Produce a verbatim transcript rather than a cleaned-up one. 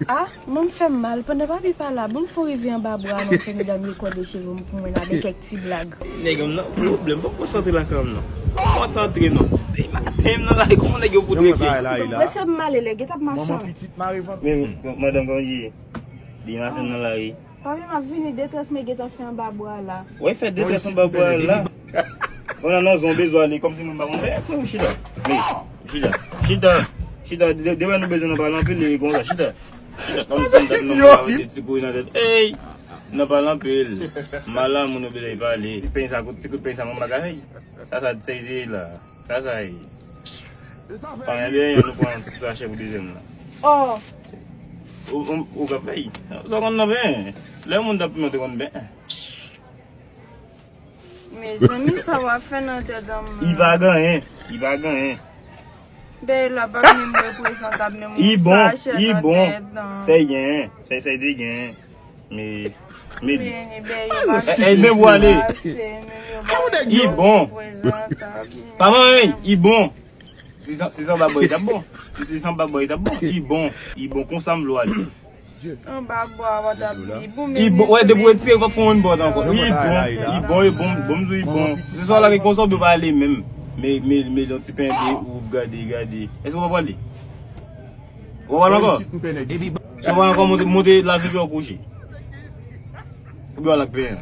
Ah, manm fè m mal. Pandan papi pa la, ban m fè yon rive anba bra non, fè medam yo kòde cheve m pou mwen avèk kèk ti blag. Nèg, m nan pwoblèm. Bon, fò t antre lakay m non. Fò t antre non. Depi maten m nan lari, kòman nèg yo pou trete? Mwen se m ale lè, gen t ap mache. Men, madanm, kòman ye? Depi maten m nan lari. Papi, m ap vini, detrès mwen gentan fè anba bra la. Wè, fè detrès anba bra la. Bon, nan, nan zon bezwen ale, kòmsi mwen pa konn fè, frè, chita. Men, chita. Chita. Chita, de, de, nou bezwen nan pale anpil, e konsa, chita. Chita, kòm tout dat nan mwen, ti kouri nan tèt. Ey! Nan pale anpil. Mal la, moun yo bezwen pale. Ti peny sa, ti kout peny sa, mwen pa ka fè. Sa, sa, sa, ide la. Sa, sa, e. Pa gen anyen, nou pran ti sachè pou dezyèm la. Oh! Ou, ou, ou ka fè. Sa konn nan ben. Lè moun t ap piman te konn ben. Mezanmi, sa w ap fè nan tèt an m nan? I pa gen anyen. I pa gen anyen. Dèyè la pa menm reprezantab, men mwen sachè nan tèt an. I bon, i bon. Sa y genyen. Sa, sa y te genyen. Men, men li. Men, men, men, yo pa... Eh, eh, men w ale. I bon. Pa manyen, i bon. Si se, si se anba bò, li t ap bon. Si se anba bò, li t ap bon. I bon. I bon. Konsa m vle w ale. Anba bò a, w t ap di. Bon, men, i bon. Wè, depi w retire, w ap fè yon pòt ankò. I bon. I bon, i bon. Bon, m di w i bon. Se swa lage konsa, w pa ale menm. Men, men, men, yon ti pen de ouf, gade, gade. Èske w pa pale? Ou pa pale ankò? Ou pa pale ankò, monte, monte la, se pi w kouche. Oubyen w al ak pen an.